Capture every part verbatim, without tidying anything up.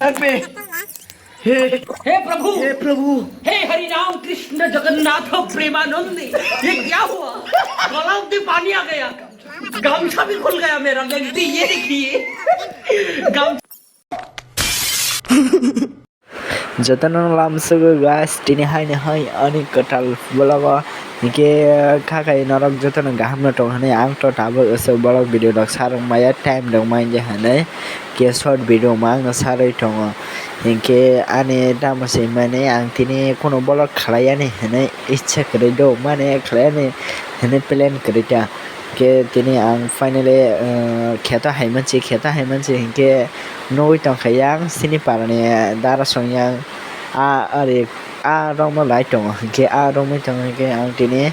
अबे, हे, हे प्रभु, हे प्रभु। हे हरि राम कृष्ण जगन्नाथ प्रेमानंद, ये क्या हुआ? गला में पानी आ गया। गमछा भी खुल गया मेरा, गलती ये देखिए। गम- Jotono lamsogo guys, tini haini hai ani kwtal vlogo. Hinkhe kha khai norok jotono gahamno tong hwnwi ang to tabuk aswk vlog video rok sarwk maya, time rok manya hwnwi. Khe short video ma angno sarwi tongo. Hinkhe ani tamo se mani ang tini kheno vlog khlai yani hwnwi ichha kwrwi do, mane khlai yani hwnwi plan kwrwi ta. Hinkhe tini ang finally, uh, kheto hai mansi, kheto hai mansi hinkhe nugwi tongkha yang sini parani dara song yang a ari a rokno lai tongo, hinkhe a romwi tongo hinkhe ang tini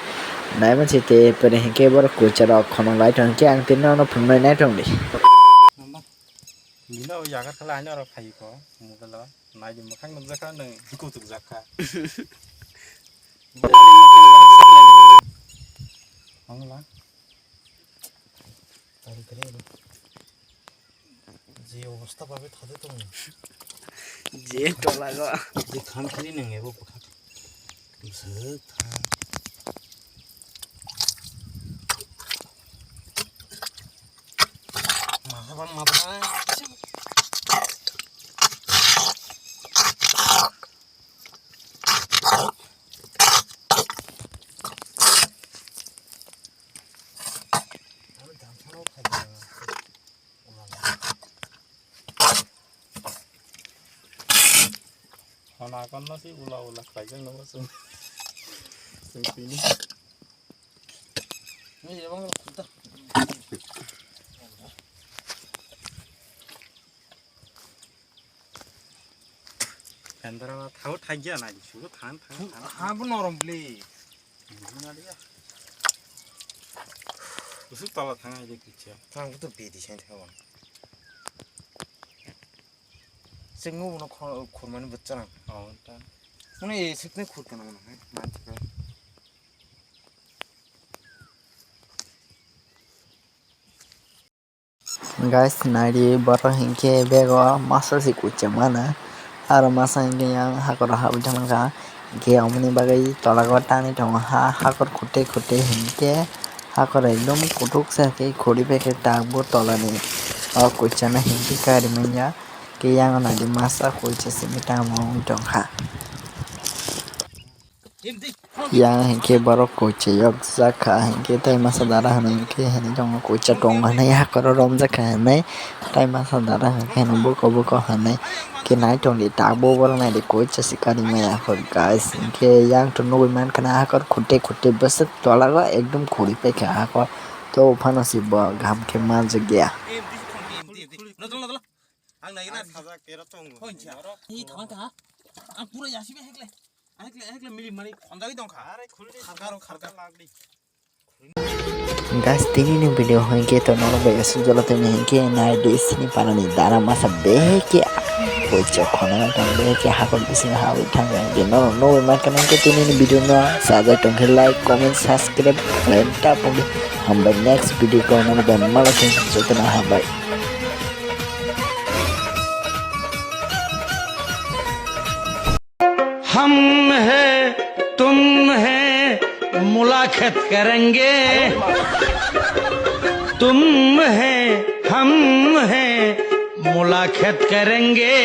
nai mansi te pore hinkhe borok kucha rok khonok lai tongo hinkhe ang tini nono phunuknai nai tongdi. Bino yagar khala ani oro phaiko mobile o. Naidi mwkhang nukjakha nwng kuchukjakha. Wngla. Tari kare ni. Je obostha babe thade tong. Je tola go. Je khan khiri nwng ebo bwkha. Bwswk tha. Masa bang masa. Hona konno si ula ula khlaijak nogo chwng. Chwng tini. Pendra thao thaigia na, sugo than than than. Ha bu norom bli. Usuk tala thang ai de kichya. Thang to bidi sen thang. Sing ngu no khor mani bachana. Oh ta. Mane sik ne khur kana mane. Man thika. Guys, naidi borok hinkhe bego masa si kuchuk mano. Aro masa hinkhe yang hakoro habwi thangkha. Hinkhe omoni bagwi tolago tangwi tongo ha, hakor khutui khutui hinkhe hakor ekdom kuthuksa khe khuri bai khe tabuk tolani o kuchana hinkhe kari manya. Khe yang naidi masa kucha simi tamo wng tongkha. Yang hinkhe borok kucha yok jakha hinkhe tei masa dara hinwi hinkhe hinwi tongo kucha tongo hinwi hakoro romjakha hinwi tei masa dara hinkhe hinwi buko buko hinwi khe nai tongdi tabuk borok naidi kucha sikani maya hor guys hinkhe yang to nugwi mankha na hakor khutui khutui bwswk tolago ekdom khuri paikha hakor to phano se bo kaham khe manjakya. Ang nai na sajak tero tongo. Hoi cha. Ni thang ta. Ang pura yasi be hekle. Hekle hekle mili mani khonjai dong kha. Are khuldi kharkar kharkar lagdi. Guys, tini ni video hoi ke to norok bai asuk jolo tini hoi ke nai di sini parani dara masa be ke. Koi chok khona tang be ke hakor bising ha wi thang ke no no ma kana ke tini ni video no sajak tong ke like, comment, subscribe, like ta pung. Hambai next video ko no bai mala ke jotona hambai. हम हैं, तुम हैं, मुलाकात करेंगे। तुम हैं, हम हैं, मुलाकात करेंगे।